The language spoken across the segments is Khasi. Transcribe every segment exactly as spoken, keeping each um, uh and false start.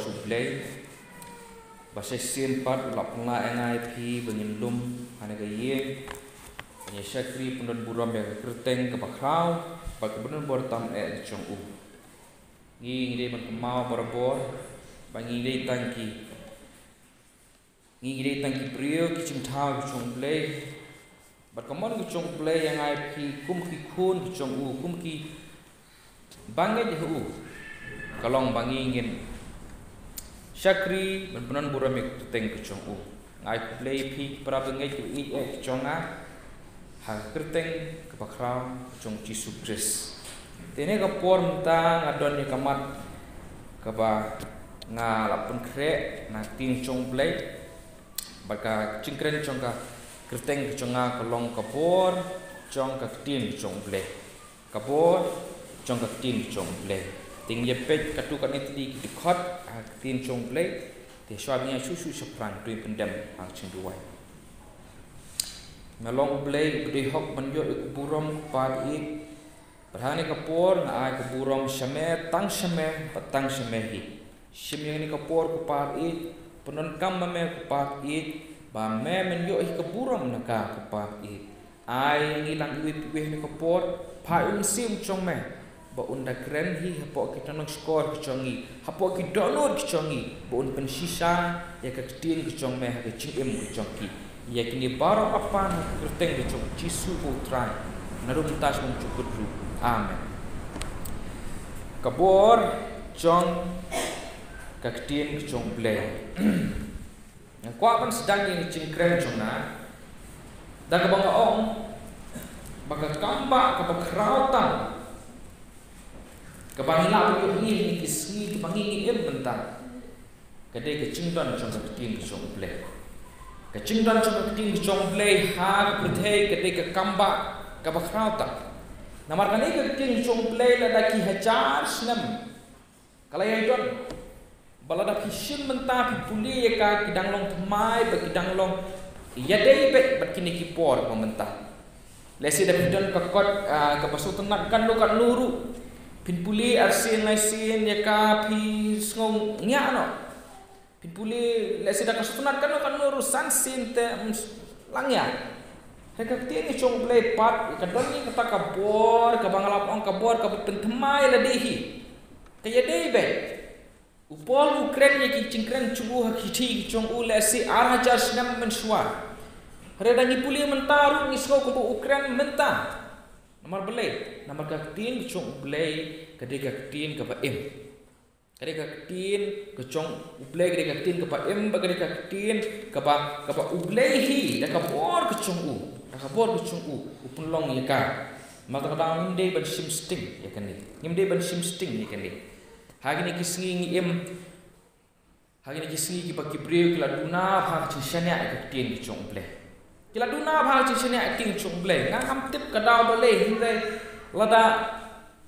U Blei, ba shisien pat u la pynlah ïa nga ïa phi ba ngin lum ha kane ka ïing ban ïa shakri pyndon burom ïa ka kyrteng kaba khraw bad ka pyndon bor tam eh jong u. Ngi ngi dei ban kynmaw barabor ba ngi dei tang ki ngi dei tang ki briew ki jingthaw ki jong U Blei. Bad ka mon ka jong U Blei ïa nga ïa phi kum ki khun ka jong u, kum ki bangeit ha u, ka long ba ngi ngin shakri ban pyndon burom ïa ka kyrteng ka jong u. Nga ai khublei ïa phi ki para bangeit ki bangeit eh ka jong nga ha ka kyrteng kaba khraw ka jong Jisu Khrist. Te ne ka por mynta nga don ïa ka mat kaba nga la pynkhreh na ka ktien jong U Blei. Bad ka jingkren jong ka kyrteng ka jong nga ka long ka bor jong ka ktien jong U Blei. Ka bor jong ka ktien jong U Blei. Te ngin ïa peit katto katne tylli ki dkhot ha ka ktien jong U Blei. Te shuwa ba ngin ïa shu shu shaphrang to ngin pyndem ha ka jingduwai. Me long U Blei uba dei hok ban ïoh ïa ka burom, ka pat ïeit. Bad ha kane ka por nga ai ka burom sha me, tang sha me bad tang sha me hi. Shim ïa kane ka por ko Pa ïeit, pyndonkam ma me ko Pa ïeit, ba me men ïoh hi ka burom na ka ko Pa ïeit. Ai ngi lang iwei pa iwei ha kane ka por, Phai U Mynsiem jong me ba un da kren hi hapoh ki nongshkor ki jong ngi, hapoh ki dohnud ki jong ngi, ba un pynshisha ïa ka ktien ka jong me ha ka jingim ka jong ki. Ïa kine baroh nga pan ha ka kyrteng ka jong U Jisu U Trai, naduh mynta sha ban jukut ruh. Amen. Ka bor jong ka ktien ka jong U Blei. Nga kwah ban sdang ïa ka jingkren jong nga da kaba nga ong ba ka kambah kaba khraw tam kaba ngi lah ban ïohi ha kine ki sngi kaba ngi ngi im mynta, ka dei ka jingdon jong ka ktien ka jong U Blei. Ka jingdon jong ka ktien ka jong U Blei ha ka pyrthei ka dei ka kambah kaba khraw tam. Namar kane ka ktien ka jong U Blei lada ki hajar snem ka la ïai don, ba lada phi shim mynta phi pule ïa ka, ki dang long thymmai bad ki dang long ïadei beit bad kine ki por ba mynta. Lehse da phi don ka kot, ah, kaba sngewtynnat katno katno ruh, phin pule arsien laisien ïa ka phi sngew ngiah noh. Phin pule lehse da ka sngewtynnat katno katno ruh san sien te, mm, la ngiah. Hynrei ka ktien ka jong U Blei pat ka don ïa kata ka bor kaba nga la ong, ka bor kaba pynthymmai lade hi. Ka ïadei beit. U Paul u kren ïa ki jingkren jong u ha ki shithi ki jong u lehse ar hajar snem mynshuwa. Hynrei da ngi pule mynta ruh ngi sngew kumba u kren mynta. Namar balei? Namar ka ktien ka jong U Blei ka dei ka ktien kaba im. Ka dei ka ktien ka jong U Blei, ka dei ka ktien kaba im, bad ka dei ka ktien kaba, kaba U Blei hi da ka bor ka jong u, da ka bor ka jong u u pynlong ïa ka. Namar kata ka daw ngim dei ban shim sting ïa kane. Ngim dei ban shim sting ïa kane. Ha kine ki sngi ngi im, ha kine ki sngi kiba ki briew ki la duna bha ka jingshaniah ïa ka ktien ka jong U Blei. Ki la duna bha ka jingshaniah ïa ka ktien ka jong U Blei. Nga ngam tip ka daw balei, hynrei lada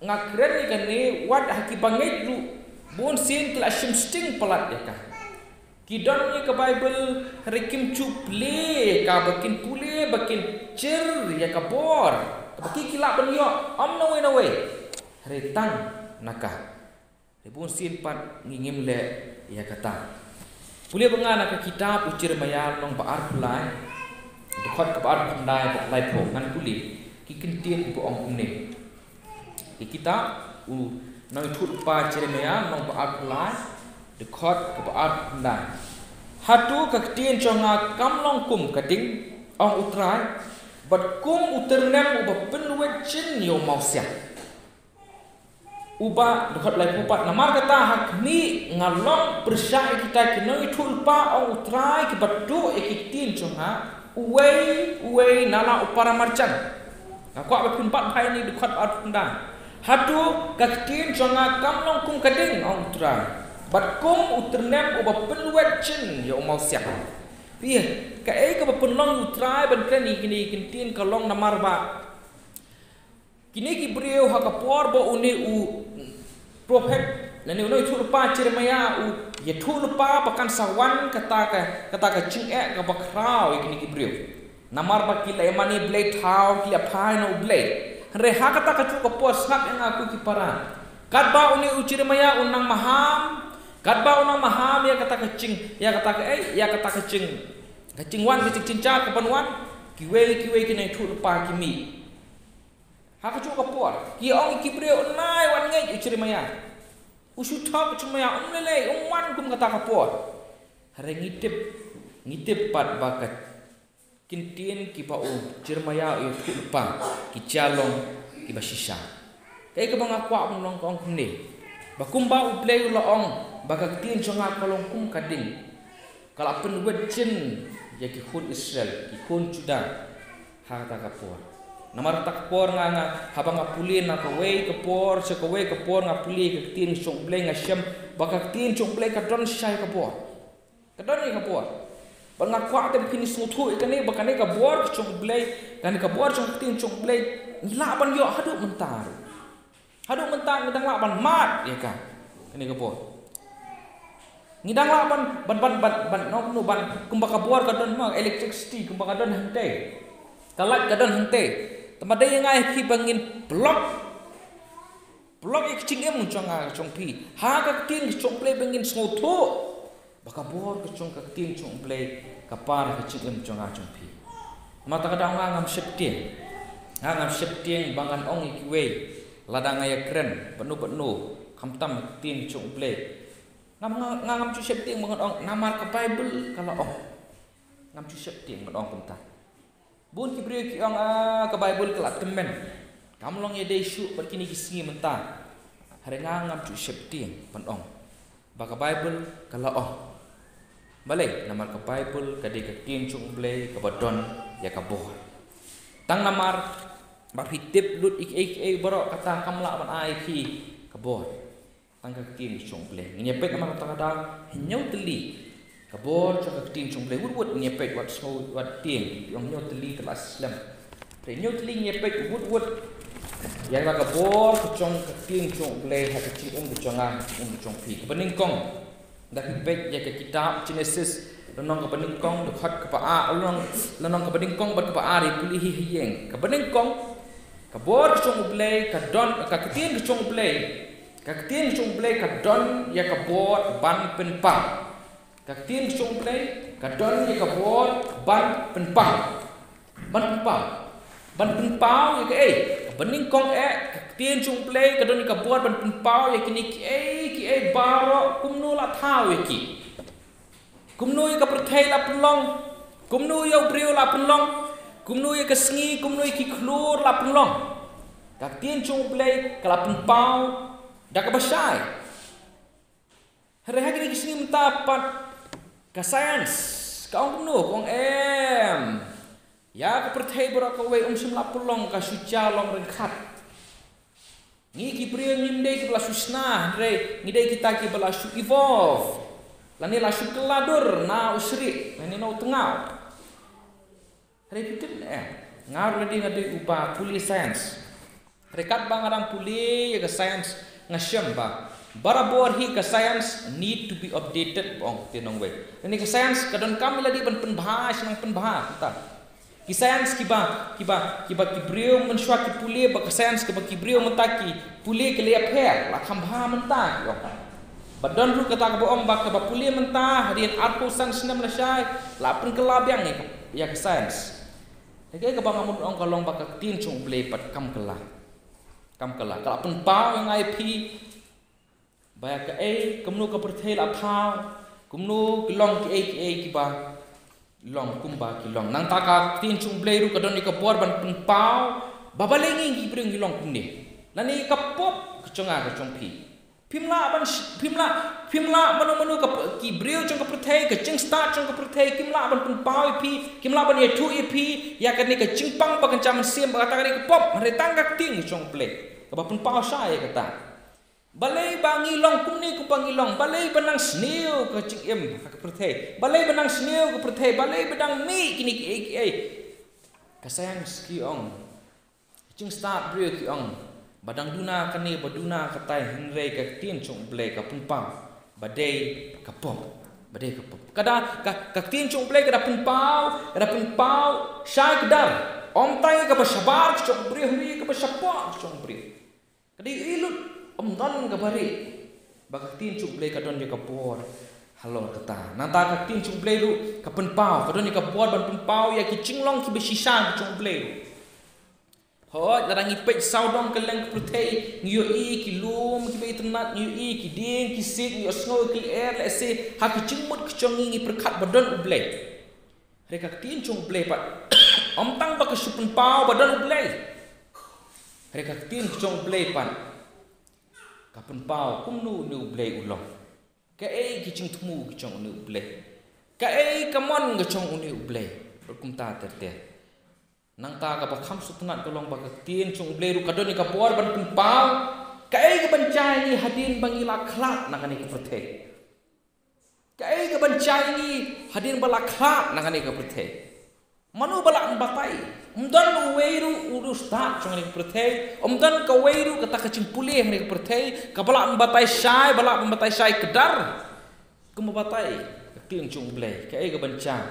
nga kren ïa kane, wat ha ki bangeit ruh bun sien ki la shim sting palat ïa ka. Ki don ïa ka Baibl, hynrei kim ju pule ïa ka, ba kin pule, ba kin jir ïa ka bor kaba ki, ki lah ban ïoh, ym nawei nawei, hynrei tang na ka. Te bun sien pat ngi ngim leh ïa kata. Pule bad nga na ka kitab u Jeremaïah lynnong ba arphew lai, dkhot kaba arphew khyndai bad laiphew. Ngan pule ki kyntien kiba ong kumne. Ki kitab u nongïathuhlypa Jeremaïah lynnong ba arphew lai, dkhot kaba arphew khyndai. Hato ka ktien jong nga kam long kum ka ding, ong U Trai, bad kum u tyrnem uba pynwit jin ïa u mawsiang? Uba, dkhot laiphew pat, namar kata ha khmih nga long pyrshah ïa kita ki nongïathuhlypa, ong U Trai, kiba duh ïa ki ktien jong nga, uwei uwei na la u paramarjan. Nga kwah ba phin bat bha ïa kane dkhot arphew khyndai. Hato ka ktien jong nga kam long kum ka ding, ong U Trai, bad kum u tyrnem uba pynwit jin ïa u mawsiang? Phi, kaei kaba pynlong ïa U Trai ban kren ïa kine ki ktien? Ka long namar ba kine ki briew ha ka por ba une u prophet, lane u nongïathuhlypa Jeremaïah u ïathuhlypa ba kan sa wan kata ka, kata ka jingeh kaba khraw ïa kine ki briew. Namar ba ki la ïamane blei thaw, ki la phai na U Blei. Hynrei ha kata ka juh ka por, sngap ïa nga ko ki para, katba une u Jeremaïah u nang maham, Katba u nang maham ïa kata ka jing, ïa kata ka, eh, ïa kata ka jing, ka jingwan, ka jingjynjar kaban wan, kiwei kiwei ki nongïathuhlypa ki mih. Ha kajuh ka por ki ong ïa ki briew, u nai wan ngeit u Jeremaïah. U shu thok u Jeremaïah, um lei lei, um wan kum kata ka por. Hynrei ngi tip, ngi tip pat ba ka ktien kiba u Jeremaïah u ïathuhlypa ki jia long kiba shisha. Kaei kaba nga kwah ban long ka ong kumne, ba kumba U Blei u la ong ba ka ktien jong nga ka long kum ka ding, ka la pynwit jin ïa ki khun Israel, ki khun Judah, ha kata ka por. Namar kata ka por nga, nga, haba nga pule na kawei ka por sha kawei ka por, nga pule ka ktien jong U Blei, nga shem ba ka ktien jong U Blei ka don shisha ïa ka bor. Ka don ïa ka bor. Bad nga kwah te phin sngewthuh ïa kane, ba kane ka bor ka jong U Blei, kane ka bor jong ka ktien jong U Blei, ngi lah ban ïoh haduh mynta ruh. Haduh mynta ngi dang lah ban mad ïa ka, kane ka bor. Ngi dang lah ban, ban, ban, ban, ban, no, no, ban, kumba ka bor ka don ma, electricity, kumba ka don hangtei. Ka light ka don hangtei. Tangba dei ïa nga ïa phi ba ngin block, block ïa ka jingim jong nga jong phi ha ka ktien ka jong U Blei, ba ngin sngewthuh ba ka bor ka jong ka ktien jong U Blei ka par ha ka jingim jong nga jong phi. Namar kata ka daw nga ngam sheptieng. Nga ngam sheptieng ba ngan ong ïa kiwei lada nga ïakren bad no bad no khamtam ha ka ktien jong U Blei. Ngam, nga, nga ngam ju sheptieng ba ngan ong namar ka Baibl ka la ong. Ngam ju sheptieng ban ong kumta. Bun ki briew ki ong, ah, ka Baibl ka la tymmen, kam long ïadei shuh bad kine ki sngi mynta. Hynrei nga ngam ju sheptieng ban ong ba ka Baibl ka la ong. Balei? Namar ka Baibl ka dei ka ktien jong U Blei kaba don ïa ka bor. Tang namar ba phi tip lut ïa kiei kiei baroh kata kam lah ban ai phi ka bor. Tang ka ktien ka jong U Blei. Ngin ïa peit namar kata ka daw, hynñiew tylli ka bor jong ka ktien jong U Blei. Wut wut ngin ïa peit, wat sngew wat tieng, ong hynñiew tylli te la slem. Te hynñiew tylli ngin ïa peit wut wut ïa la ka bor ka jong ka ktien jong U Blei ha ka jingim ka jong nga, ha ka jingim ka jong phi. Kaba nyngkong, lada phi peit ïa ka kitab Genesis, lynnong kaba nyngkong, dkhot kaba ar, lynnong, lynnong kaba nyngkong bad kaba ar, ïa pule hi ha ïing. Kaba nyngkong, ka bor ka jong U Blei ka don, ka ktien ka jong U Blei, ka ktien ka jong U Blei ka don ïa ka bor ban pynpaw. Ka ktien ka jong U Blei ka don ïa ka bor ban pynpaw. Ban pynpaw. Ban pynpaw ïa kaei? Kaba nyngkong eh, ka ktien jong U Blei ka don ïa ka bor ban pynpaw ïa kine kiei kiei baroh, kumno la thaw ïa ki. Kumno ïa ka pyrthei la pynlong, kumno ïa u briew la pynlong, kumno ïa ka sngi, kumno ïa ki khlur la pynlong. Ka ktien jong U Blei ka la pynpaw da kaba shai. Hynrei ha kine ki sngi mynta pat ka science ka ong kumno, ka ong em, ïa ka pyrthei baroh kawei um shym la pynlong ka shu jia long ryngkat. Ngi ki briew ngim dei kiba la shu shna, hynrei ngi dei kita kiba la shu evolve, lane la shu kylla dur na u shrieh lane na u tngaw. Hynrei phi tip ne em, nga ruh lade nga dei uba pule science. Hynrei katba nga dang pule ïa ka science nga shem ba barabor hi ka science need to be updated, ba ong te nongwei. Lane ka science ka donkam ïa lade ban pynbha, shnong pynbha kumta. Ki science kiba, kiba, kiba ki briew mynshuwa ki pule ba ka science kaba ki briew mynta ki pule ki la ïapher, la kham bha mynta ki ong. Ba don ruh kata kaba ong ba kaba pule mynta hadien arphew san snem lashai la pynkylla biang ïa ka, ïa ka science. Te kaei kaba nga mut ong ka long ba ka ktien jong U Blei pat kam kylla. Kam kylla. Ka la pynpaw ïa nga ïa phi ba ïa kaei, kumno ka pyrthei la thaw, kumno ki long kiei kiei kiba long kumba ki long. Nangta ka ktien jong U Blei ruh ka don ïa ka bor ban pynpaw ba balei ngi ki briew ngi long kumne. Lane ka pop ka jong nga ka jong phi. Phim lah ban sh-, phim lah, phim lah mano mano ka p-, ki briew jong ka pyrthei, ka jingstad jong ka pyrthei, kim lah ban pynpaw ïa phi, kim lah ban ïathuh ïa phi ïa kane ka jingpang ba kan jam mynsiem ba kata kane ka pop, hynrei tang ka ktien jong U Blei kaba pynpaw shai ïa kata. Balei ba ngi long kumne kumba ngi long? Balei ba nang sniew ka jingim ha ka pyrthei? Balei ba nang sniew ka pyrthei? Balei ba dang mih kine kiei kiei? Ka science ki ong, jingstad briew ki ong ba dang duna kane ba duna katai, hynrei ka ktien jong U Blei ka pynpaw ba dei ka pop, ba dei ka pop. Ka da ka, ka ktien jong U Blei ka da pynpaw, ka da pynpaw shai kdar. Ym tang ïa kaba shabar ka jong u briew, hynrei ïa kaba shapoh ka jong u briew. Ka dei lut, ym don kaba rieh. Ba ka ktien jong U Blei ka don ïa ka bor halor kata. Nangta ka ktien jong U Blei ruh ka pynpaw, ka don ïa ka bor ban pynpaw ïa ki jinglong kiba shisha ki jong U Blei ruh. Hooid, lada ngi peit sawdong kylleng ka pyrthei, ngi ïohi ki lum kiba itynnat, ngi ïohi ki dieng ki siej, ngi ïohsngew ki lyer, lehse ha ki jingmut ki jong ngi ngi pyrkhat ba don U Blei. Hynrei ka ktien jong U Blei pat, ym tang ba ka shu pynpaw ba don U Blei, hynrei ka ktien jong U Blei pat ka pynpaw kumno une U Blei u long. Kaei ki jingthmu ki jong une U Blei. Kaei ka mon ka jong une U Blei. Bad kumta ter ter. Nangta kaba kham sngewtynnat ka long ba ka ktien jong U Blei ruh ka don ïa ka bor ban pynpaw kaei kaban jia ïa ngi hadien ba ngi la khlad na kane ka pyrthei. Kaei kaban jia ïa ngi hadien ba la khlad na kane ka pyrthei. Mano ba lah ban batai? Ym don uwei ruh u riewstad jong kane ka pyrthei, ym don kawei ruh kata ka jingpule ha kane ka pyrthei kaba lah ban batai shai, ba lah ban batai shai kdar kumba batai ka ktien jong U Blei, kaei kaban jia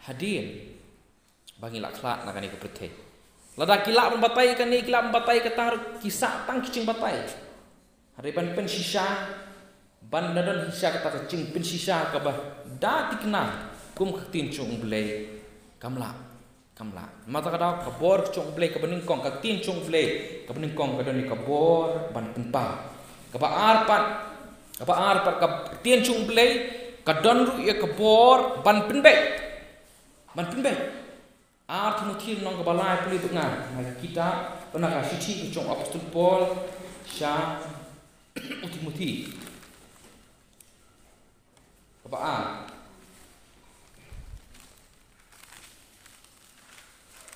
hadien ba ngi la khlad na kane ka pyrthei. Lada ki lah ban batai kane, ki lah ban batai kata ruh, ki sah tang ki jingbatai. Hynrei ban pynshisha, ban da don shisha kata ka jingpynshisha kaba da thikna kum ka ktien jong U Blei, kam lah, kam lah. Namar kata ka daw ka bor jong U Blei kaba nyngkong, ka ktien jong U Blei kaba nyngkong ka don ïa ka bor ban pynpaw. Kaba ar pat, kaba ar pat, ka ktien jong U Blei ka don ruh ïa ka bor ban pynbeit. Ban pynbeit. Ar Timothi lynnong kaba lai, pule bad nga na ka kitab, na ka shithi ka jong u Apostol Paul sha u Timothi. Kaba ar.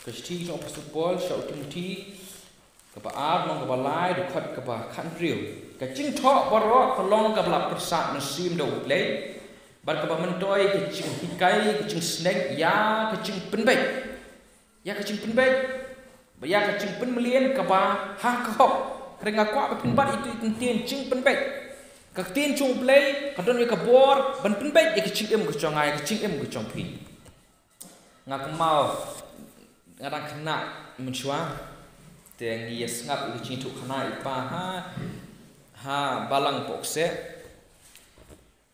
Ka shithi ka jong u Apostol Paul sha u Timothi. Kaba ar, lynnong kaba lai, dkhot kaba khathynriew. Ka jingthoh baroh ka long kaba la pyrsad mynsiem da U Blei. Bad kaba myntoi ka jinghikai, ka jingsneng ïa ka jingpynbeit. Ïa ka jingpynbeit. Bad ïa ka jingpynmlien kaba ha ka hok. Hynrei nga kwah ba phin bat ïa itu i kyntien jingpynbeit. Ka ktien jong U Blei ka don ïa ka bor ban pynbeit ïa ka jingim ka jong nga, ïa ka jingim ka jong phi. Nga kynmaw nga dang khynnah mynshuwa, te ngi ïa sngap ïa ka jingïathuhkhana i pa ha, ha balang Pohkseh.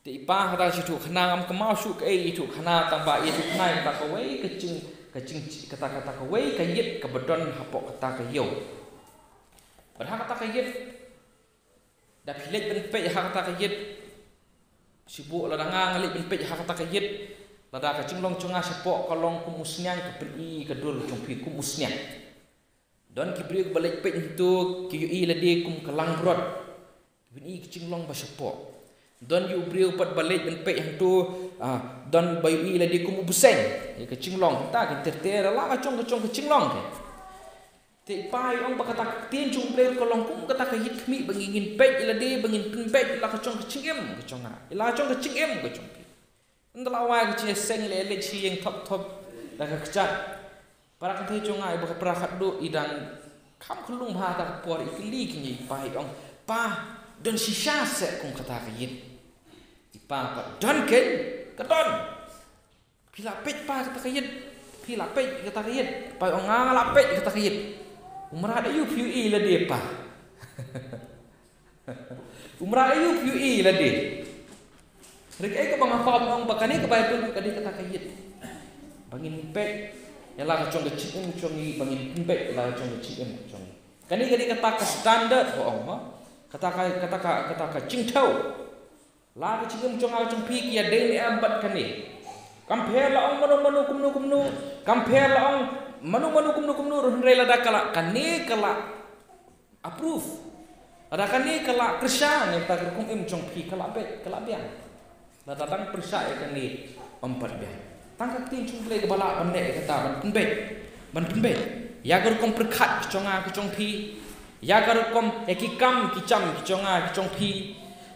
Te i pa ha kata ka jingïathuhkhana ngam kynmaw shuh kaei i ïathuhkhana, tang ba i ïathuhkhana ïa kata kawei ka jing, ka jing, kata, kata kawei ka ïit kaba don hapoh kata ka ïew. Bad ha kata ka ïit, da phi leit ban peit ha kata ka ïit, shibun lada nga nga leit ban peit ha kata ka ïit, lada ka jinglong jong nga shapoh ka long kum u sniang, ka pyni ka dur jong phi kum u sniang. Don ki briew kiba leit peit hangto ki ïohi lade kum ka langbrot, ki pyni ka jinglong ba shapoh. Don ïa u briew pat ba leit ban peit hangto, ah, don ba ïohi lade kum u bseiñ, ïa ka jinglong, ta ka ter ter la ka jong ka jong ka jinglong ka. Te i pa i ong ba kata ka ktien jong U Blei ka long kum kata ka ïit khmih ba ngin peit ïa lade, ba ngin pynbeit ïa la ka jong ka jingim ka jong nga, ïa la ka jong ka jingim ka jong phi. Ynda la wai ka jingïaseng leh leh shi ïing thop thop da ka kjat. Para kynthei jong nga iba ka para khadduh i dang kham khyllung bha ha kata ka por, i kylli kine i pa i ong, "Pa, don shisha seh kum kata ka ïit?" I pa pat, "Don keiñ, ka don." "Phi la peit pa kata ka ïit? Phi la peit kata ka ïit?" Pa ong, "Nga, nga la peit kata ka ïit." "U mrad aïu phi ïohi lade pa? U mrad aïu phi ïohi lade?" Hynrei kaei kaba nga kwah ban ong ba kane ka Baibl ka dei kata ka ïit ba ngin peit ïa la ka jong ka jingim jong ngi, ba ngin pynbeit ïa la ka jong ka jingim jong ngi. Kane ka dei kata ka standard ba ong, ha? Kata ka, kata ka, kata ka jingthew. La ka jingim jong nga jong phi ki ïadei ne em bad kane? Kam pher la ong mano mano kumno kumno, kam pher la ong mano mano kumno kumno ruh, hynrei lada ka la, kane ka la approve, lada kane ka la pyrshah ne kata ka rukom im jong phi, ka la beit, ka la biang. Lada dang pyrshah ïa kane, ym pat biang. Tang ka ktien jong U Blei kaba lah ban leh ïa kata, ban pynbeit, ban pynbeit ïa ka rukom pyrkhat ka jong nga ka jong phi, ïa ka rukom, ïa ki kam ki jam ki jong nga ki jong phi.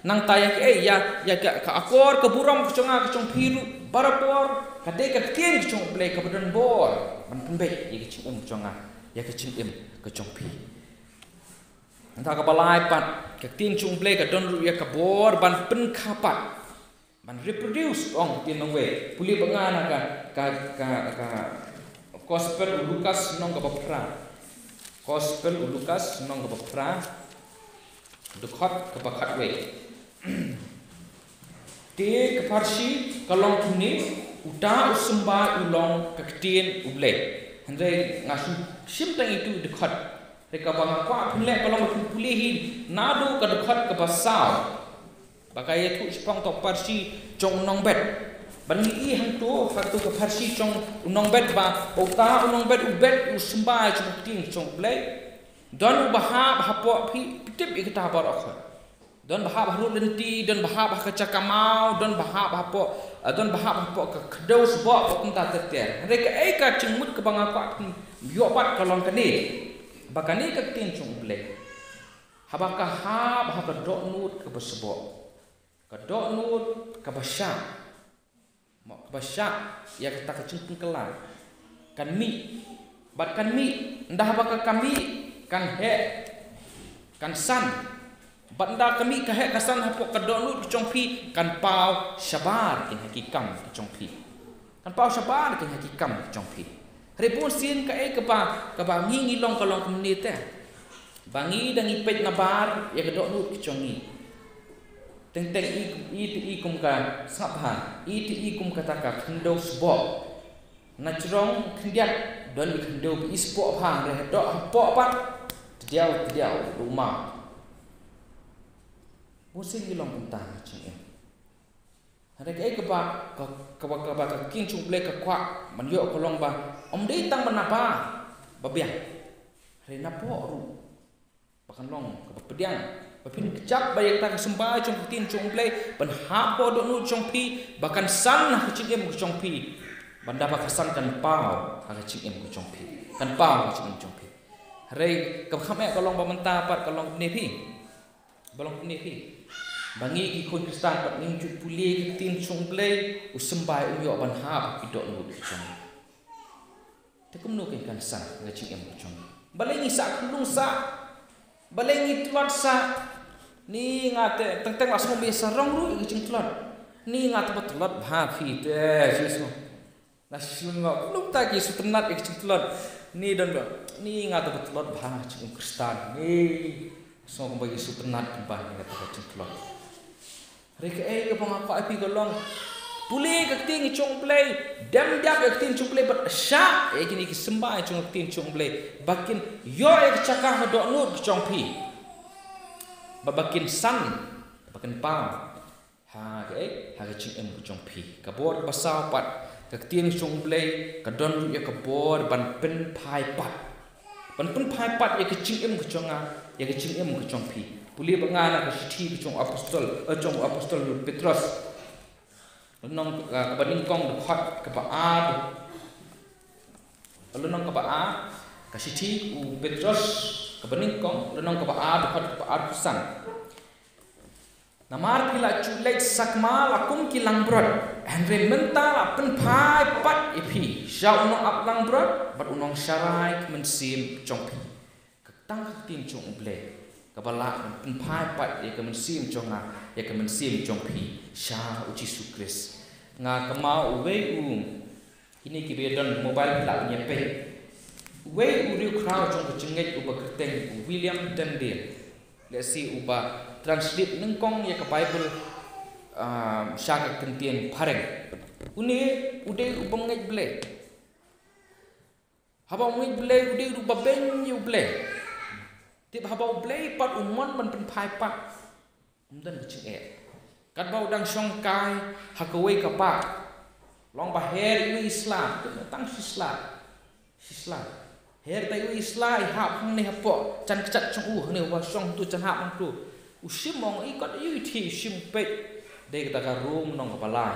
Nangta ïa ki, eh, ïa, ïa ka, ka akor ka burom ka jong nga ka jong phi ruh barabor ka dei ka ktien ka jong U Blei kaba don bor ban pynbeit ïa ka jingim ka jong nga, ïa ka jingim ka jong phi. Nangta kaba lai pat, ka ktien jong U Blei ka don ruh ïa ka bor ban pynkha pat. Ban reproduce, ong ktien nongwei. Pule bad nga na ka, ka, ka, ka Gospel u Lukas lynnong kaba phra. Gospel u Lukas lynnong kaba phra. Dkhot kaba khatwei. Te ka pharshi ka long kumne, uta u symbai u long ka ktien U Blei. Hynrei nga shim, shim tang itu i dkhot. Hynrei kaba nga kwah phin leh ka long ba phin pule hi naduh ka dkhot kaba saw. Ba ka ïathuh shaphang uta u pharshi jong u nongbet. Ban ngi i hangto, hangto ka pharshi jong u nongbet ba, ba uta u nongbet u bet u symbai jong ka ktien jong U Blei. Don uba hap hapoh phi, phi tip ïa kata baroh khoit. Don ba hap ha rud lynti, don ba hap ha ka jaka maw, don ba hap hapoh, ah, don ba hap hapoh ka khyndew sboh, hapoh kumta ter ter. Hynrei kaei ka jingmut kaba nga kwah phin ïoh pat ka long kane. Ba kane ka ktien jong U Blei, haba ka hap ha ka dohnud kaba sboh, ka dohnud kaba shah, mo, kaba shah ïa kata ka jingpynkylla, kan mih. Bad kan mih, ynda haba ka, ka mih, kan heh, kan san. Bad ynda ka mih ka heh ka san hapoh ka dohnud ka jong phi, kan paw shabar ki ha ki kam ki jong phi. Kan paw shabar ki ha ki kam ki jong phi. Hynrei bun sien kaei kaba, kaba ngi ngi long ka long kumne te. Ba ngi da ngi peit nabar ïa ka dohnud ka jong ngi. Teng teng i, i te i kum ka sngap bha, i te i kum kata ka khyndew sboh. Na jrong khyndiat don i khyndew ba i sboh bha, hynrei hadoh hapoh pat tdiaw tdiaw, duh maw. Bun sien ngi long kumta ha ka jingim. Hynrei kaei kaba, ka, kaba, kaba ka ktien jong U Blei ka kwah ban ïoh ka long ba ym dei tang ba nabar ba biang, hynrei napoh ruh. Ba kan long kaba pdiang, ba phin kjap ba ïa kata ka symbai jong ka ktien jong U Blei ban hap hapoh dohnud jong phi, ba kan san ha ka jingim ka jong phi. Ba ynda ba ka san kan paw ha ka jingim ka jong phi, kan paw ha ka jingim jong phi. Hynrei kaba kham eh ka long ba mynta pat ka long kumne phi. Ba long kumne phi. Ba ngi ki khun Khristan pat ngim ju pule ka ktien jong U Blei, u symbai um ïoh ban hap ha ki dohnud ki jong ngi. Te kumno kein kan san ha ka jingim ka jong ngi? Balei ngi sah khunlung sah? Balei ngi tlot sah? Ni nga te teng teng la sngew me sarong ruh ïa ka jingtlot. Ni nga te ba tlot bha phi te, Jisu. Na shu nga kumno ta ki sngewtynnat ïa ka jingtlot. Ni don ba, ni nga te ba tlot bha jingim Khristan. Ni sngew kumba ki sngewtynnat kumba ni nga te ba jingtlot. Hynrei kaei kaba nga kwah ïa phi ka long, pule ka ktien jong U Blei, dem dap ïa ka ktien jong U Blei bad shah ïa kine ki symbai jong ka ktien jong U Blei, ba kin ïoh ïa ka jaka ha dohnud ka jong phi. Ba, ba kin san, ba kin paw ha kaei, ha ka jingim ka jong phi. Ka bor kaba saw pat, ka ktien jong U Blei ka don ruh ïa ka bor ban pynphai pat. Ban pynphai pat ïa ka jingim ka jong nga, ïa ka jingim ka jong phi. Pule bad nga na ka shithi ka jong u apostol, eh, jong u apostol Petros. Lynnong, eh, kaba nyngkong, dkhot kaba ar. Lynnong kaba ar, ka shithi u Petros kaba nyngkong, lynnong kaba ar, dkhot kaba arphew san. Namar phi la ju leit sakma la kum ki langbrot, hynrei mynta la pynphai pat ïa phi sha u nongap langbrot bad u nongsharai ka mynsiem jong phi. Ka tang ka ktien jong U Blei kaba lah ban pynphai pat ïa ka mynsiem jong nga, ïa ka mynsiem jong phi sha u Jisu Khrist. Nga kynmaw uwei u Kine kiba don mobile phi lah ban ïa peit. Uwei u riewkhraw jong ka jingngeit uba kyrteng u William Tyndale. Lehse uba translate nyngkong ïa ka Bible, ah, sha ka kyntien phareng. Une u dei uba ngeit Blei. Haba u ngeit Blei u dei uba beiñ ïa u Blei. Tip haba u Blei pat u mon ban pynphai pat. Ym don ka jingeh. Katba u dang shong kai ha kawei ka park. Long ba her iwei i sla, tang shi sla. Shi sla. Her ta iwei i sla i hap hangne hapoh jan kjat jong u, hangne uba shong tu jan hap hangtu. U shim, ong i kot, i thie, u shim peit. Dei kata ka rum nong kaba lai.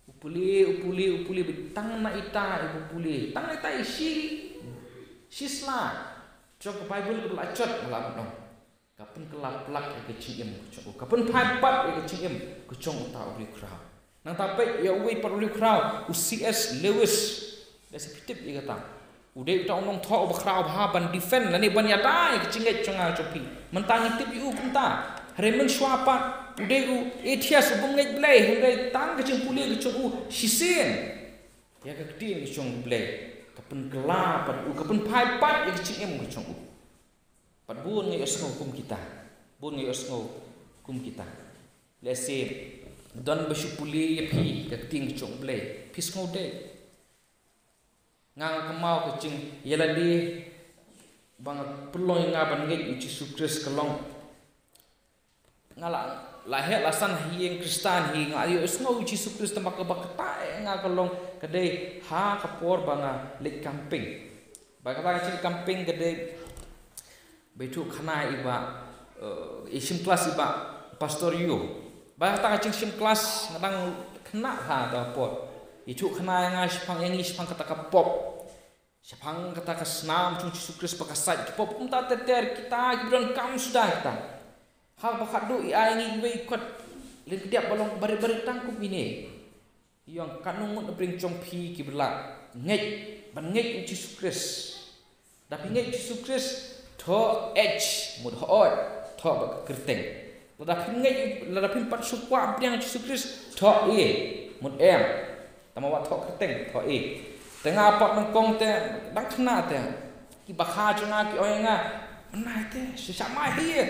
U pule, u pule, u pule, tang na ita i pule. Tang na ita i shi, shi sla. Jong ka Bible kaba la jot, la ban ong. Ka pynkylla plak ïa ka jingim ka jong u. Ka pynphai pat ïa ka jingim ka jong uta u riewkhraw. Nangta peit ïa uwei pat u riewkhraw, u C S Lewis. Lehse phi tip ïa kata. U dei uta u nongthoh uba khraw bha ban defend lane ban ïada ïa ka jingngeit jong nga jong phi. Mynta ngi tip ïa u kumta. Hynrei mynshuwa pat u dei u atheist u bym ngeit Blei, hynrei tang ka jingpule ka jong u shisien ïa ka ktien ka jong u Blei. Ka pynkylla pat u, ka pynphai pat ïa ka jingim ka jong u. Pat bun nga ïohsngew kum kita. Bun nga ïohsngew kum kita. Lehse don ba shu pule ïa phi ka ktien jong U Blei, phi sngewdei. Nga nga kynmaw ka jingïalade ba nga pynlong ïa nga ban ngeit ïa U Jisu Khrist ka long, nga la, la heh la san ha ïing Khristan hi, nga ïohsngew ïa U Jisu Khrist, tang ba kaba kata eh ïa nga ka long ka dei ha ka por ba nga leit camping. Ba kata ka jingcamping ka dei ba ïathuh khana i Bah, eh, i shim klas i Bah Pastor Yu. Ba kata ka jingshim klas nga dang khynnah ha kata ka por. Ïathuh khana ïa nga shaphang, ïa ngi shaphang kata ka pop, shaphang kata ka snam jong U Jisu Khrist ba ka sait. Ki pop kumta ter ter, kita kiba donkam suda kita. Haba khatduh i ai ïa ngi iwei i kot lyngkdiap ba long barit barit tang kum ine. I ong, katno ngut na pdeng jong phi kiba la ngeit, ban ngeit ïa U Jisu Khrist? Da phi ngeit U Jisu Khrist, thoh H, mut hooid, thoh bad ka kyrteng. Lada phin ngeit, lada phin pat shu kwah pdiang U Jisu Khrist, thoh A, mut em. Tang ba thoh kyrteng, thoh A. Te nga pat nyngkong te dang khynnah te, kiba kha jong nga ki ong ïa nga, mynta te shu shah mai hi.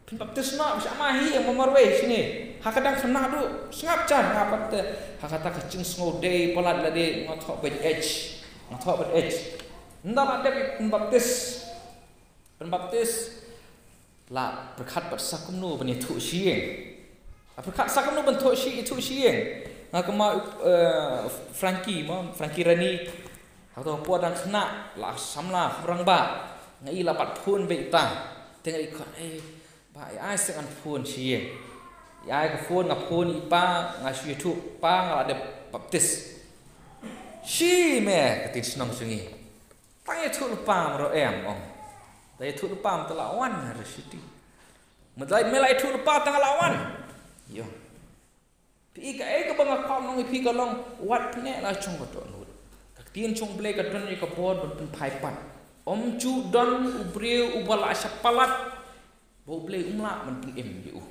Phin baptis noh, shah mai hi, ïa ma marwei shane. Ha ka dang khynnah duh, sngap jar nga pat te. Ha kata ka jingsngewdei palat lade, nga thoh beit H. Nga thoh beit H. Ynda la dep phin baptis, phin baptis, la pyrkhat pat sa kumno ban ïathuh sha ïing. La pyrkhat sa kumno ban thoh sha, ïathuh sha ïing. Nga kynmaw, eh, Frankie mo, Frankie Rani. Ha kato ka por dang khynnah, la samla kham rangbah. Nga i la bat phone beit ïa i. Te nga i khot, eh, Bah, ai seng, ngan phone sha ïing. Ai ka phone, nga phone ïa i pa, nga shu ïathuh, pa, nga la dep baptis. Shi me, ka ktien shnong jong ngi. Tang ïathuh lypa mraw em, ong. Tang ïathuh lypa, mynta la wan ha Rashiti. Mynta me la ïathuh lypa, tang la wan. Ïa. Phi i kaei kaba nga kwah ban ong ïa phi ka long, wat pyneh la jong ka dohnud. Ka ktien jong U Blei ka don ïa ka bor ban pynphai pat. Ym ju don u briew uba la shah palat ba U Blei um lah ban pynim ïa u.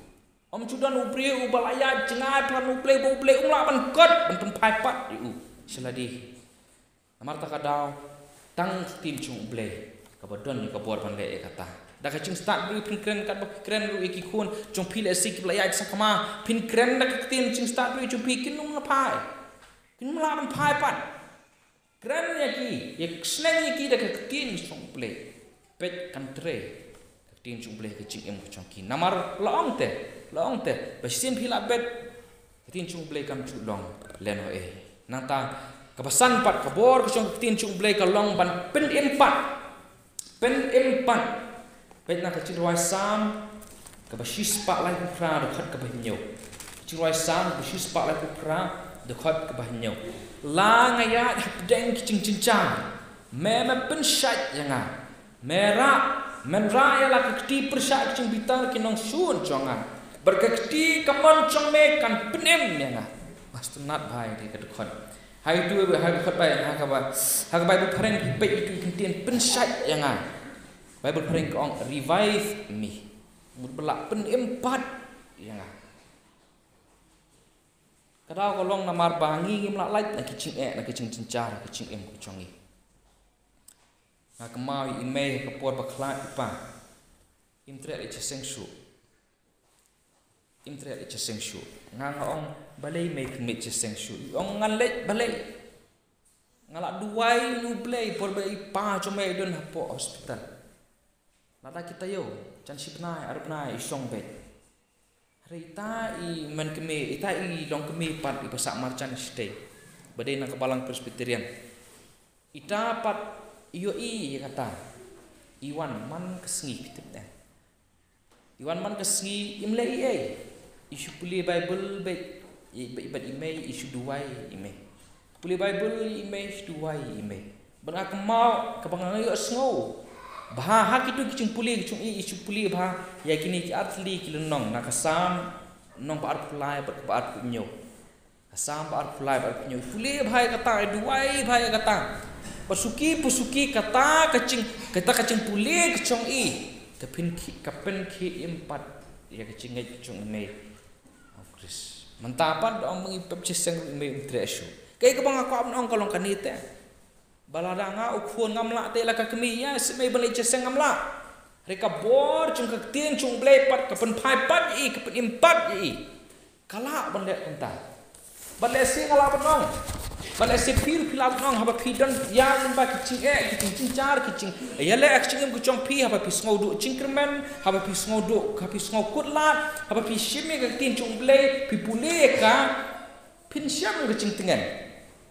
Ym ju don u briew uba la ïaid jngai palat U Blei ba U Blei um lah ban kot ban pynphai pat ïa u sha lade. Namar kata ka daw, tang ka ktien jong U Blei kaba don ïa ka bor ban leh ïa kata. Da ka jingstad ruh phin kren katba phi kren ruh ïa ki khun jong phi lehse kiba la ïaid sakma, phin kren da ka ktien jingstad ruh jong phi, kin ym lah phai. Kin ym lah ban phai pat. Kren ïa ki, ïa sneng ïa ki da ka ktien jong U Blei. Peit kan trei ka ktien jong U Blei ha ka jingim ka jong ki. Namar la ong te, la ong te, ba shisien phi la bet, ka ktien jong U Blei kam ju long lehnohei. Nangta kaba san pat, ka bor ka jong ka ktien jong U Blei ka long ban pynim pat. Pynim pat. Peit na ka jingrwai Salm kaba shispah laiphew phra, dkhot kaba hynñiew. Jingrwai Salm kaba shispah laiphew phra, dkhot kaba hynñiew. La nga ïaid hapdeng ki jingjynjar, me, me pynshait ïa nga. Me rah, men rah ïa la ka kti pyrshah ka jingbitar ki nongshun jong nga. Bad ka kti kamon jong me kan pynim ïa nga. Ba sngewtynnat bha ïa ka dkhot. Ha itu, ha ka dkhot Bai, ha kaba, ha ka Baibl phareng phi peit itu i kyntien pynshait ïa nga. Baibl phareng ka ong, "Revive me." Mut ba la pynim pat ïa nga. Ka daw ka long namar ba ngi ngim lah lait na ki jingeh, na ki jingjynjar, na ki jingim ka jong ngi. Nga kynmaw ïa i mei ha ka por ba khlad i pa. Im treh leit sha seng shuh. Im treh leit sha seng shuh. Nga nga ong, "Balei mei, phin leit sha seng shuh?" I ong, "Ngan leit balei? Nga la duwai ïa U Blei por ba i pa jong mei i don hapoh hospital. Lada ki taïew, jan shi bnai, ar bnai i shong beit." Hynrei ita i man kmie, ita i long kmie pat iba sah marjan shatei, ba dei na ka balang Presbyterian. Ita pat i ïohi ïa kata. I wan man ka sngi, phi tip ne. I wan man ka sngi, im leh ei ei. I shu pule Baibl beit, i, bad i mei, i shu duwai ïa i mei. Pule Baibl ïa i mei, shu duwai ïa i mei. Bad nga kynmaw, kaba nga ïohsngew bha ha kito ki jingpule ki jong i, i shu pule bha ïa kine ki artylli ki lynnong, na ka Salm, lynnong ba arphew lai bad kaba arphew hynñiew. Ka Salm ba arphew lai, ba arphew hynñiew. Pule bha ïa kata, duwai bha ïa kata. Ba suki pa suki kata ka jing, kata ka jingpule ka jong i ka pynkhie, ka pynkhie im pat ïa ka jingngeit ka jong i mei ha U Khrist. Mynta pat da ong ba ngi pep shiseng ruh i mei um treh shuh. Kaei kaba nga kwah ban ong ka long kane te. Ba lada nga u khun ngam lah te la ka kmie ïa, shu mei ban leit shiseng ngam lah. Hynrei ka bor jong ka ktien jong U Blei pat ka pynphai pat ïa i, ka pynim pat ïa i. Ka lah ban leh kumta. Bad lehse nga lah ban ong, bad lehse phi ruh phi lah ban ong, haba phi don ïa lyngba ki jingeh, ki jingjynjar, ki jingïaleh ka jingim ka jong phi, haba phi sngew duh jingkyrmen, haba phi sngew duh, haba phi sngew kut lad, haba phi shim ïa ka ktien jong U Blei, phi pule ïa ka, phin shem ka jingtngen.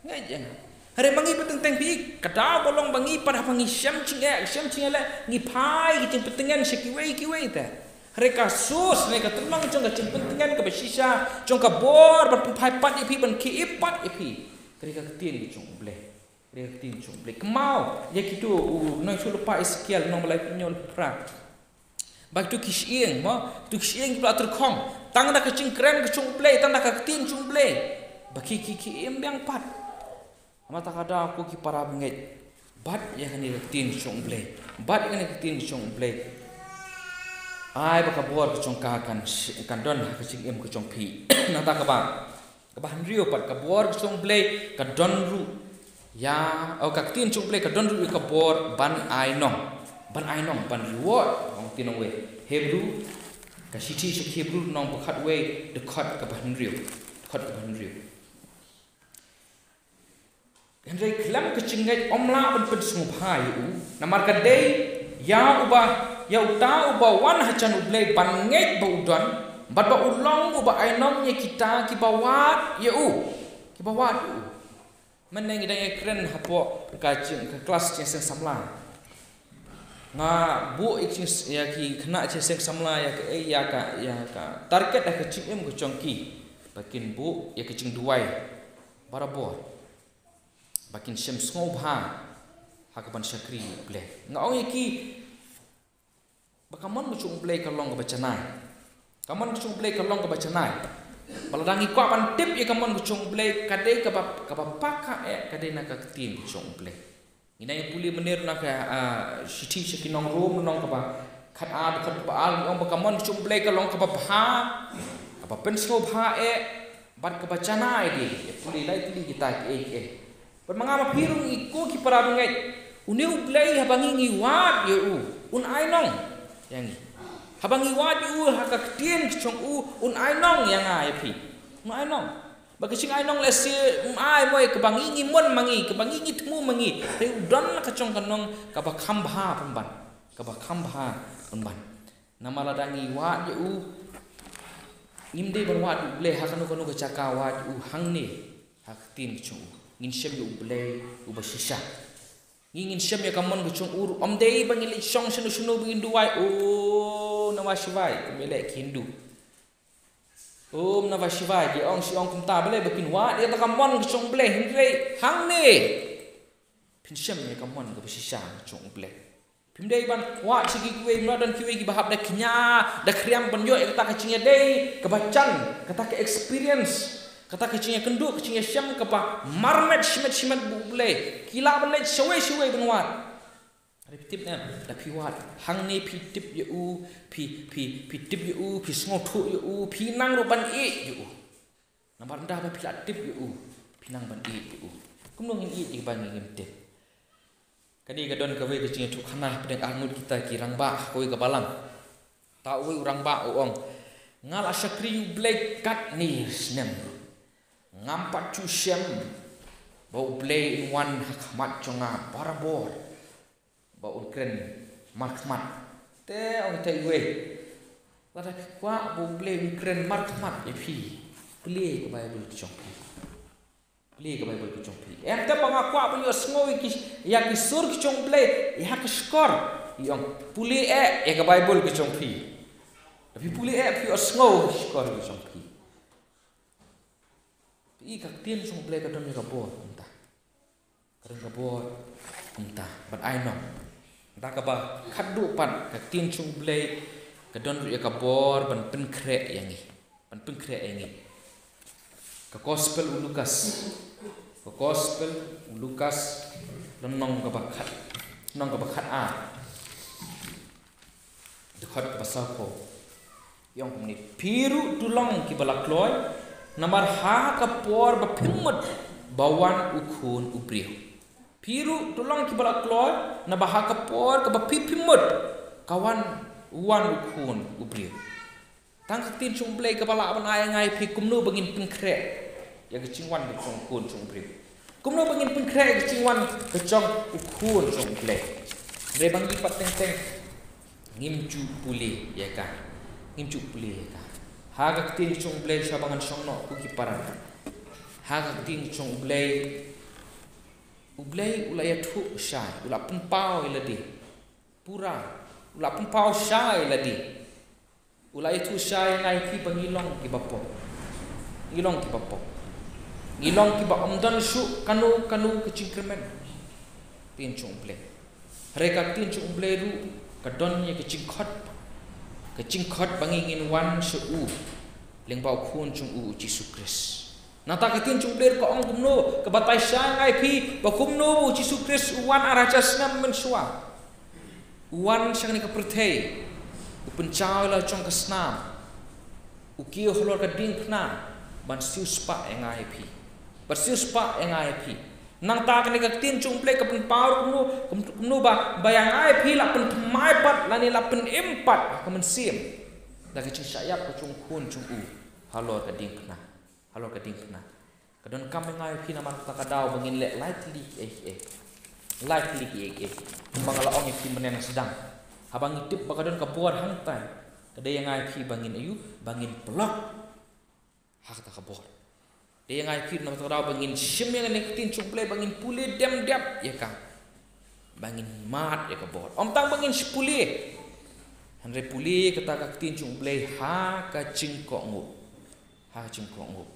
Ngeit ïa nga. Hynrei ma ngi pat teng teng phi, ka daw ba long ba ngi pat haba ngi shem jingeh, shem jingïaleh, ngi phai ka jingpyntngen sha kiwei kiwei te. Hynrei ka source ne ka tynrong jong ka jingpyntngen kaba shisha jong ka bor ban pynphai pat ïa phi, ban khie ïa pat ïa phi, ka dei ka ktien ka jong U Blei. Ka dei ka ktien ka jong U Blei. Kynmaw ïa kito, u nongïathuhlypa Esekiel, lynnong ba laiphew hynñiew, lynnong phra. Ba kito ki shyieng, mo, kito ki shyieng kiba la tyrkhong tang da ka jingkren ka jong U Blei, tang da ka ktien jong U Blei, ba ki, ki, ki im biang pat. Namar kata ka daw, ko ki para bangeit, bat ïa kane ka ktien ka jong U Blei. Bat ïa kane ka ktien ka jong U Blei. Ai ba ka bor ka jong ka kan sh-, kan don ha ka jingim ka jong phi. Nangta kaba, kaba hynriew pat, ka bor ka jong U Blei ka don ruh ïa, oh, ka ktien jong U Blei ka don ruh ïa ka bor ban ai nong. Ban ai nong, ban reward, ong ktien nongwei. Hebru, ka shithi sha ki Hebru, lynnong ba khatwei, dkhot kaba hynriew. Dkhot kaba hynriew. Hynrei khlem ka jingngeit ym lah ban pynsngewbha ïa u. Namar ka dei ïa uba, ïa uta uba wan ha jan U Blei ban ngeit ba u don, bad ba u long uba ai nong ïa kita kiba wad ïa u. Kiba wad ïa u. Mynne ngi dang ïakren hapoh ka jing, ka klas Jingïaseng Samla. Nga buh ïa ki jing, ïa ki khynnah Jingïaseng Samla ïa ka, eh, ïa ka, ïa ka target ha ka jingim ka jong ki, ba kin buh ïa ka jingduwai barabor, ba kin shem sngewbha ha kaban shakri U Blei. Nga ong ïa ki ba ka mon ka jong U Blei ka long kaba janai. Ka mon ka jong U Blei ka long kaba janai. Ba lada ngi kwah ban tip ïa ka mon ka jong U Blei, ka dei kaba, kaba paka eh, ka dei na ka ktien ka jong U Blei. Ngi nang ïa pule mynne na ka, ah, shithi sha ki nong Rom, lynnong kaba khatar, dkhot kaba ar, ngi ong ba ka mon ka jong U Blei ka long kaba bha, kaba pynsngewbha eh, bad kaba janai de. Ïa pule lai tylli kita kiei kiei. Bad ma nga ma phi ruh ngi, ko ki para bangeit, une U Blei haba ngi, ngi wad ïa u, un ai nong ïa ngi. Haba ngi wad ïa u ha ka ktien ka jong u, un ai nong ïa nga ïa phi. Un ai nong. Ba ka jingai nong lehse ym ai mo ïa kaba ngi, ngi mon ma ngi, kaba ngi, ngi thmu ma ngi. Hynrei u don la ka jong ka nong kaba kham bha pynban. Kaba kham bha pynban. Namar lada ngi wad ïa u, ngim dei ban wad ïa U Blei ha kano kano ka jaka, wad ïa u hangne ha ka ktien ka jong u. Ngin shem ïa U Blei uba shisha. Ngi, ngin shem ïa ka mon ka jong u ruh, ym dei ba ngin leit shong shano shano ba ngin duwai Om Namah Shivaya, kum ïaleh ki Hindu. Om Namah Shivaya, ki ong shi ong kumta, balei? Ba kin wad ïa ka mon ka jong U Blei. Hynrei hangne phin shem ïa ka mon kaba shisha ka jong U Blei. Phim dei ban wad sha kiwei, ma don kiwei kiba hap da kñia, da khriam ban ïoh ïa kata ka jingïadei kaba jan, kata ka experience, kata ka jingïakynduh, ka jingïashem kaba marmet shimet shimet bad U Blei. Ki lah ban leit shawei shawei ban wad. Hynrei phi tip ne, da phi wad hangne phi tip ïa u, phi, phi, phi tip ïa u, phi sngewthuh ïa u, phi nang ruh ban ïeit ïa u. Namar ynda ba phi la tip ïa u, phi nang ban ïeit ïa u. Kumno ngin ïeit ïa kaba ngi ngim tip? Kane ka don kawei ka jingïathuhkhana hapdeng arngut kita ki rangbah ha kawei ka balang. Ta uwei u rangbah u ong, nga la shakri U Blei katne snem ruh, ngam pat ju shem ba U Blei un wan ha khmat jong nga barabor, ba un kren markhmat. Te ong te iwei, lada phi kwah ba U Blei un kren markhmat ïa phi, plie ka Baibl ka jong phi. Plie ka Baibl ka jong phi. Em te ba nga kwah ban ïohsngew ïa ki, ïa ki sur ki jong U Blei ïa ka shkor. Ïa ong, pule eh ïa ka Baibl ka jong phi. Da phi pule eh phi ïohsngew ïa ka shkor ka jong phi. Phi i ka ktien jong U Blei ka don ïa ka bor kumta. Ka don ka bor kumta ban ai nong. Da kaba khatduh pat, ka ktien jong U Blei ka don ruh ïa ka bor ban pynkhreh ïa ngi. Ban pynkhreh ïa ngi. Ka Gospel u Lukas. Ka Gospel u Lukas, lynnong kaba khat, lynnong kaba khatar, dkhot kaba sawphew. Ïa ong kumne, phi ruh to long kiba la kloi, namar ha ka por ba phim mut ba wan U Khun u briew. Phi ruh to long kiba la kloi, naba ha ka por kaba phi phim mut ka wan, wan U Khun u briew. Tang ka ktien jong U Blei kaba lah ban ai ïa nga ïa phi kumno ba ngin pynkhreh ïa ka jingwan ka jong u khun jong U Blei. Kumno ba ngin pynkhreh ïa ka jingwan ka jong u khun jong U Blei. Hynrei ba ngi pat teng teng ngim ju pule ïa ka. Ngim ju pule ïa ka. Ha ka ktien jong U Blei sha ba ngan shong noh ko ki para. Ha ka ktien jong U Blei. U Blei u la ïathuh shai, u la pynpaw ïa lade. Pura, u la pynpaw shai ïa lade. U la ïathuh shai ïa nga ïa phi ba ngi long kiba pop. Ngi long kiba pop. Ngi long kiba ym don shuh kano kano ka jingkyrmen. Ktien jong U Blei. Hynrei ka ktien jong U Blei ruh ka don ïa ka jingkhot. Ka jingkhot ba ngi ngin wan sha u. Lyngba u khun jong u, u Jisu Khrist. Nangta ka ktien jong U Blei ka ong kumno, ka batai shai ïa nga ïa phi ba kumno ba u Jisu Khrist u wan ar hajar snem mynshuwa. U wan sha kane ka pyrthei, u pynjaw ïa la jong ka snam, u kiew halor ka diengphna ban siewspah ïa nga ïa phi. Ban siewspah ïa nga ïa phi. Nangta kane ka ktien jong U Blei ka pynpaw kumno, kum-, kumno ba, ba ïa nga ïa phi la pynthymmai pat lane la pynim pat ha ka mynsiem da ka jingshah ïap ka jong u khun jong u halor ka diengphna. Halor ka diengphna. Ka donkam ïa nga ïa phi namar kata ka daw ba ngin leh lai tylli kiei kiei. Lai tylli kiei kiei. Kumba nga la ong ïa phi mynne sdang. Haba ngi tip ba ka don ka bor hangtai, ka dei ïa nga ïa phi ba ngin ïoh, ba ngin pynlong ha kata ka bor. Dei ïa nga ïa phi namar kata ka daw ba ngin shim ïa kane ka ktien jong U Blei, ba ngin pule dem dep ïa ka. Ba ngin mad ïa ka bor. Ym tang ba ngin shu pule. Hynrei pule kata ka ktien jong U Blei ha ka jingkohnguh. Ha ka jingkohnguh.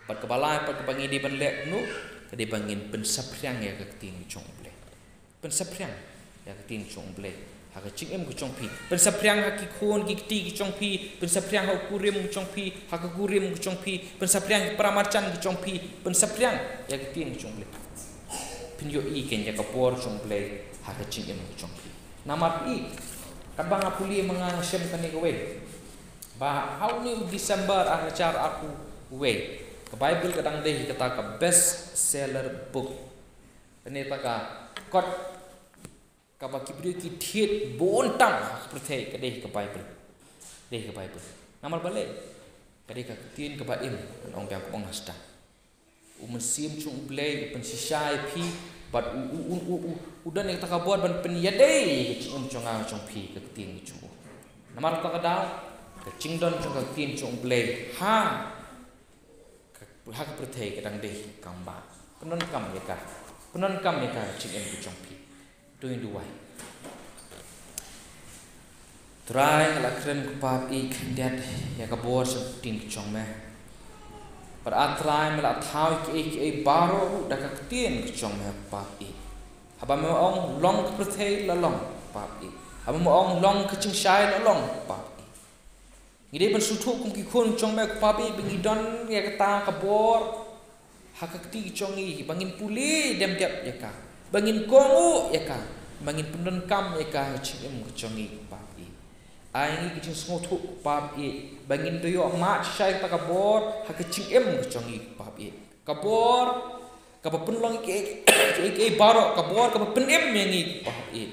Bad kaba lai pat kaba ngi dei ban leh kumno, ka dei ba ngin pynsaphriang ïa ka ktien jong U Blei. Pynsaphriang ïa ka ktien jong U Blei ha ka jingim ka jong phi. Pynsaphriang ha ki khun ki kti ki jong phi. Pynsaphriang ha u kurim ka jong phi, ha ka kurim ka jong phi. Pynsaphriang ki paramarjan ki jong phi. Pynsaphriang ïa ka ktien ka jong U Blei. Phin ïohi kein ïa ka bor jong U Blei ha ka jingim ka jong phi. Namar i, katba nga pule ma nga nga shem kane kawei. Ba ha une u December ar hajar arphew wei, ka Baibl ka dang dei kata ka best seller book. Kane kata ka kot kaba ki briew ki thied bun tam ha ka pyrthei ka dei ka Baibl. Dei ka Baibl. Namar balei? Ka dei ka ktien kaba im, ngan ong biang kumba nga sdang. U Mynsiem jong U Blei u pynshisha ïa phi bad u, u, u, u, u, u don ïa kata ka bor ban pynïadei ïa ka jingim jong nga jong phi ka ktien jong u. Namar kata ka daw ka jingdon jong ka ktien jong U Blei ha ka, ha ka pyrthei ka dang dei kaba pyndonkam ïa ka, pyndonkam ïa ka jingim ka jong phi. To ngin duwai. Trai, nga la kren ko Pa Ïeit khyndiat ïa ka bor jong ka ktien ka jong me. Bad A Trai, me la thaw ïa kiei kiei baroh ruh da ka ktien ka jong me ko Pa Ïeit. Haba me ong long ka pyrthei la long ko Pa Ïeit. Haba me ong long ka jingshai la long ko Pa Ïeit. Ngi dei ban sngewthuh kum ki khun jong me ko Pa Ïeit ba ngi don ïa kata ka bor ha ka kti ka jong ngi ba ngin pule dem dep ïa ka, ba ngin kohnguh ïa ka, ba ngin pyndonkam ïa ka ha ka jingim ka jong ngi ko Pa Ïeit. Ai ngi ka jingsngewthuh ko Pa Ïeit ba ngin da ïoh mad shisha ïa kata ka bor ha ka jingim ka jong ngi ko Pa Ïeit. Ka bor kaba pynlong ïa kiei kiei baroh, ka bor kaba pynim ïa ngi ko Pa Ïeit.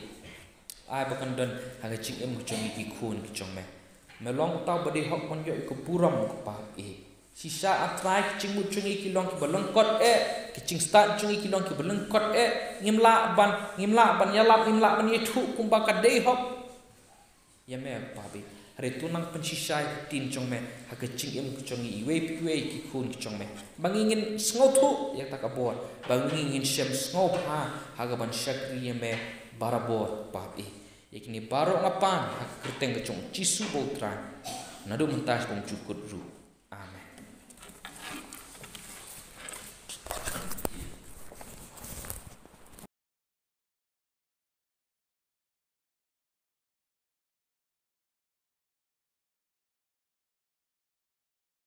Ai ba kan don ha ka jingim ka jong ngi ki khun ki jong me. Me long uta uba dei hok ban ïoh ïa ka burom ko Pa Ïeit. Shisha A Trai ki jingmut jong ngi ki long kiba lyngkot eh, ki jingstad jong ngi ki long kiba lyngkot eh. Ngim lah ban, ngim lah ban ïalap, ngim lah ban ïathuh kumba ka dei hok ïa me ko Pa Ïeit. Hynrei to nang pynshisha ïa ka ktien jong me ha ka jingim ka jong ngi iwei pa iwei ki khun ki jong me. Ba ngi ngin sngewthuh ïa kata ka bor, ba ngi ngin shem sngewbha ha kaban shakri ïa me barabor ko Pa Ïeit. Ïa kine baroh nga pan ha ka kyrteng ka jong U Jisu uba U Trai. Naduh mynta sha ba ym jukut ruh.